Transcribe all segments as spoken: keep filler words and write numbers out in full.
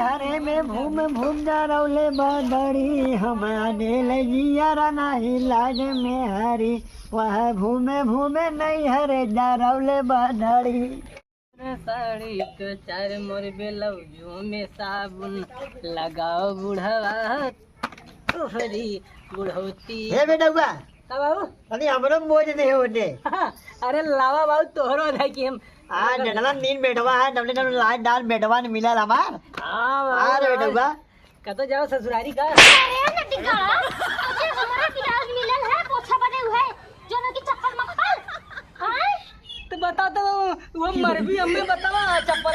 हरे में भूम भूम जरौले बदरी, हम आने ले जियरा नाही लाज में हरी। वह भूमे भूमे नहीं हरे जरौले बदरी। साड़ी के चार मोर ब्लाउजो में साबुन लगाओ बुढ़वा, तोहरी बुढ़ौती। हे बेटउआ, का बाबू? अरे हमरो मोज नहीं होने। अरे लावा बाबू, तोहरो है कि हम आ, डंडला नीन बेटवा है, डंडले डंडले लाए डाल बेटवा ने मिलल हमार। हाँ बाबू, अरे हाँ। बेटवा। कतो जाओ ससुरारी का? अरे नटिका, तुझे हमारा पियाज मिलल है, पोछा बने हुए, जो ना कि चप्पल मप्पल। हाँ? तो बता तो, वो मरबी हमें बतावा, चप्पल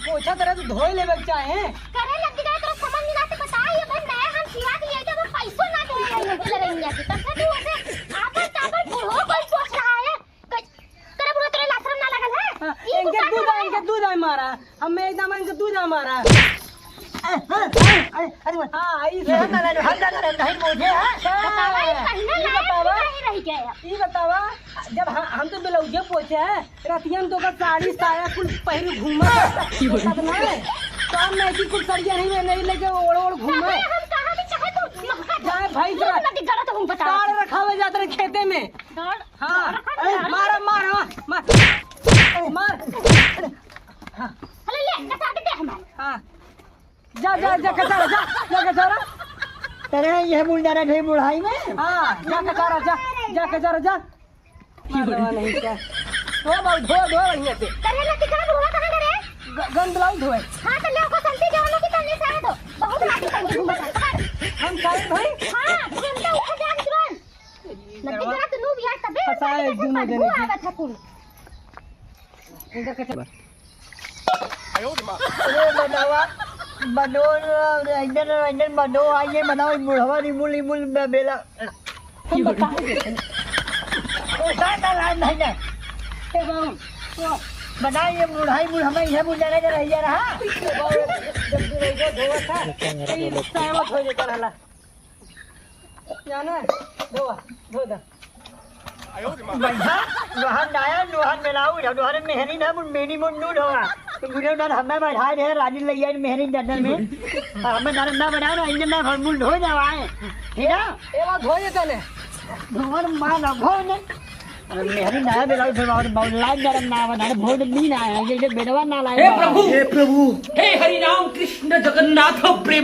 पोछा तरह तो धोए लेवे के चाहे। करे लग गए, तो समझ नहीं आते, बता, ये भाई नया हम सिवा के लिए, तो पैसों ना दे रहे हैं, चले रही है, तब से तू उसे आपन तापन बूढ़ो कोई सोच रहा है। क-, करे बुढ़ो, तेरे लाशरम ना लगल है? हाँ, ई तू इनके का दूध कर आ, रहा इनके है? दूध आ मारा, हमें एकदम इनके दूध आ मारा। अरे, अरे, अरे, अरे, हाँ, ई ये से हम ना, हम ना, नहीं, मुझे, हाँ? बतावा, ये पहले ई लायक बतावा, भी नहीं रह गया। ई बतावा, जब हम, हम तो ब्लाउजे पोछे हैं, रतिया में तो ओकर साड़ी साया कुल पहिर घूमा, तब ना है। काम नहीं कि कुल सड़िया नहीं में नहीं लेके ओढ़ ओढ़ घूमा। चाहे हम कहाँ भी चाहे तू महका दे। चाहे भैंस तू ना दिख गलत हूँ बता। तार रखावे जात रहे खेते में। तार, हाँ। तार रखा अरे, तार। मारा, मारा, मार, मार। अरे, ले, कटा दे हमारे। हाँ। जा, जा, जा, कचारा, जा, जा, कचारा। तेरे ये मुंडा रहे बुढ़ाई में। हाँ, जा, कचारा, जा, जा, कचारा, जा। मारवा नहीं क्या? धो बाबू, धो, धो बढ़िया से। करे ना, कितना बुढ़वा कहाँ करे? ग-, गन ब्लाउज धोए। हाँ, तो ले ओको संती जवानों की तन्ने सारे धो। बहुत लाठी तंगी घूमत है। हम सारे धोए? हाँ, तुम तो उठे जान जवान। नदी गरत नू बिया तबे फंसाए सारे दुनों जने के। आवत है कुल। इधर के चल। अरे मनावा, मनो, इंजन, इंजन मनो, आइए मनाओ, बुढ़वा रिमुल, रिमुल बे-, बेला। हम बताए देते हैं। ओ, साथ आ रहा है, नहीं, नहीं। ए बाबू, तो बनाइए, बुढ़ाई, बुढ़-, हमें यह बुढ़ा रह जा रहा। ए बाबू, जब भी रह गया, धोआ था, तो ये सहमत हो जाता रहला। जाना, धोआ, धो दा। भैया, नोहर नाया, नोहर मेलाऊ, नोहर मेहरी ना, मुन मेनी मुन नू ढोआ। तो बुढ़े उधर हमें बैठाए रहे, रानी लैया मेहरी जंगल में। हमें नरम ना बनाओ ना, इंजन ना भर मुन ढो जावाए। है ना? ए बात हो जाता ने। भगवान माँ ना भो ने। अरे मेहरी नाया मेलाऊ, फिर बाबू, बाबू, लाज नरम ना बना, भोज नहीं ना आया, ये, ये बेटवा ना लाए हे बाबू। प्रभु, हे प्रभु, हे हरि राम कृष्ण जगन्नाथ प्रेम।